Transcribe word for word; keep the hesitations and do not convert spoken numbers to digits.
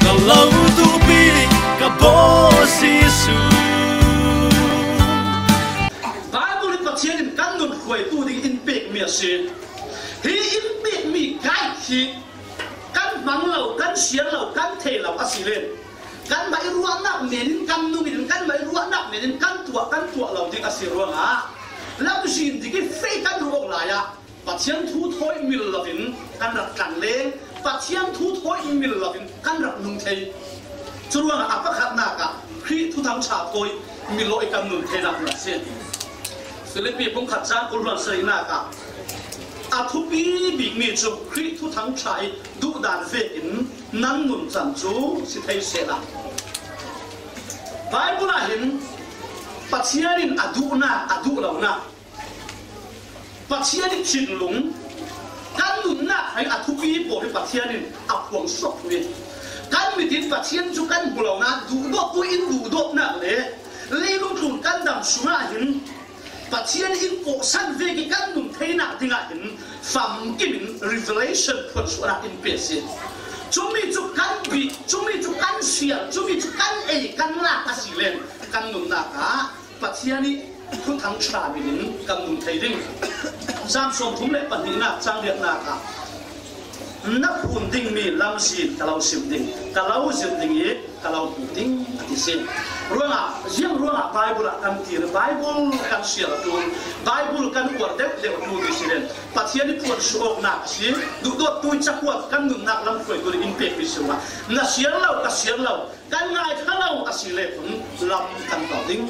Ka lo tupi, ka Bawi Jesu. Bible hi Pathian in kan nun hruaitu ding in pekmi a si. Hi in pekmi guide hi kan hmang lo, kan siar lo, kan thei lo a si len, kanmah i ruahnak men in kan nung in, kanmah i ruahnak men in kan tuah, kan tuah lo ding a si ruangah lamzin dik i fei kan ruh awk lai ah Pathian thu thawi mil loin kan rak tlangleng, Pathian thu thawi mil loin kan rak nung thei. Curuangah a pakhatnak ah Khrih thuthang ṭha thawi mil lo i kan nun theinak a si. Filipi bung khat cang kul hluan sarihnak ah a thupi bikmi cu Khrih thuthang ṭha i duhdan vekin nan nuncan cu si thei sehla. Bible ah hin Pathian in a duhnak, a duh lonak, Pathian i thinlung, kan nunnak hmai a thupi pawl hi Pathian in a phuang suak thu i, kan mit in Pathian cu kan hmu lonak, duhdawttu in duhdawtnak le leilung tlun kan dam sungah hin Pathian in kawhsan vek i kan nun theinak dingah hin famkim in revelation phuansuahnak in pe a si. Cumi cu kan bih, cumi cu kan siar, cumi cu kan ei, kan lak a si len kan nunnak ah Pathian i thuthang ṭha mil in kan nun thei ding. Sam sawmthum le pahnihnak cang riatnak ah, na phun dingmi lamzin ka lo sim ding, ka lo zir ding i ka lo hmuh ding a ti si. Ruangah, ziang ruangah Bible ah kan kir, Bible kan siar a ṭul, Bible kan uar deuh deuh a ṭul ti si len, Pathian i phuan suah awknak a si. Duhdawttu i cakuat kan nunnak lam hruaitu in pekmi si ruangah na siar lo, ka siar lo, kan ngai kha lo a si le khun lam kan kal ding.